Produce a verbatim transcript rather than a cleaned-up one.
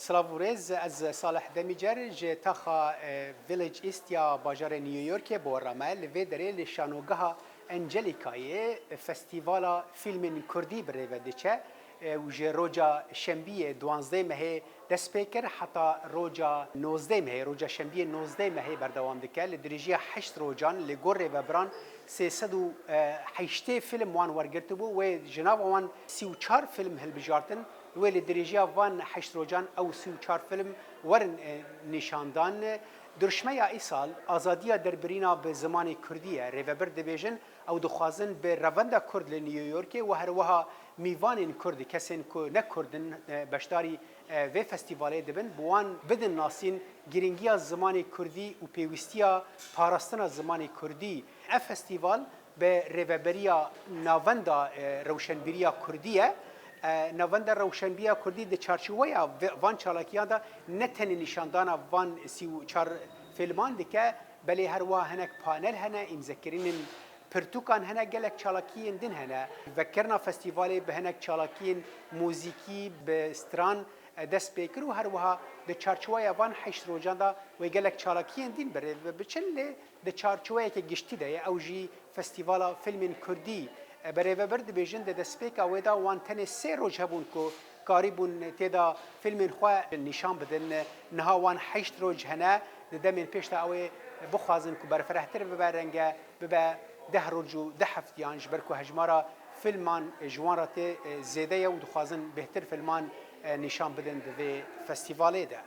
Silav û rêz, ez Salih Demîcer ji taxa, e, Village East ya bajarê New Yorkê bi we re me. Li vê derê li şanogeha Angelicayê festîvala fîlmên kurdî bi rê ve diçe, e, û ji roja şembiyê duwazdeh mehê dest pê kir heta roja nozdeh mehê, roja şembiyê nozdeh mehê berdewam dike. Li dirêjiya heşt rojan li gor rêvebiran sê sed û heştê fîlm wan wergirtibû, wê ji nav wan sî û çar fîlm hilbijartin. Wê li dirêjiya van heşt rocan ew sî û çar fîlm werin, e, nîşandan. Durşmeya îsal azadiya derbirîna bi zimanê kurdî ye. Rêvebir dibêjin, ew dixwazin bi revenda kurd li New Yorkê û herwiha mîvanên kurd, kesên ku ne kurd in, e, beşdarî, e, vê festîvalê dibin, bi wan bidin nasîn girîngiya zimanê kurdî û pêwîstiya parastina zimanê kurdî. Ev festîval bi rêveberiya Navenda, e, Rewşenbîriya Kurdî ye. E, Navenda Rewşenbîriya Kurdî di çarçoweya ve-, van çalakiyan de ne tenê nîşandana van sî û çar fîlman dike, belê her wiha hinek panel hene, îmzekirinên pirtûkan hene, gelek çalakiyên din hene. Vekirina festîvalê bi hinek çalakiyên muzîkî, bi stran, e, dest pê kir û her wiha di çarçoweya van heşt rocan de wê gelek çalakiyên din bi rê ve biçin, lê di çarçoweyeke giştî de ye, ew jî Festîvala Fîlmên Kurdî. E, berêvebir dibêjin, di destpêka wê de wan tenê sê roj hebûn ku karîbûn tê de fîlmên xwe nîşan bidin. Niha wan heşt roj hene, di demên pêş de ew ê bixwazin ku berfirehtir bibe, renge bibe deh roj û deh heftiyan, ji ber ku hejmara fîlman, e, ji wan re tê, e, zêde ye û dixwazin bêhtir fîlman, e, nîşan bidin di vê festîvalê de.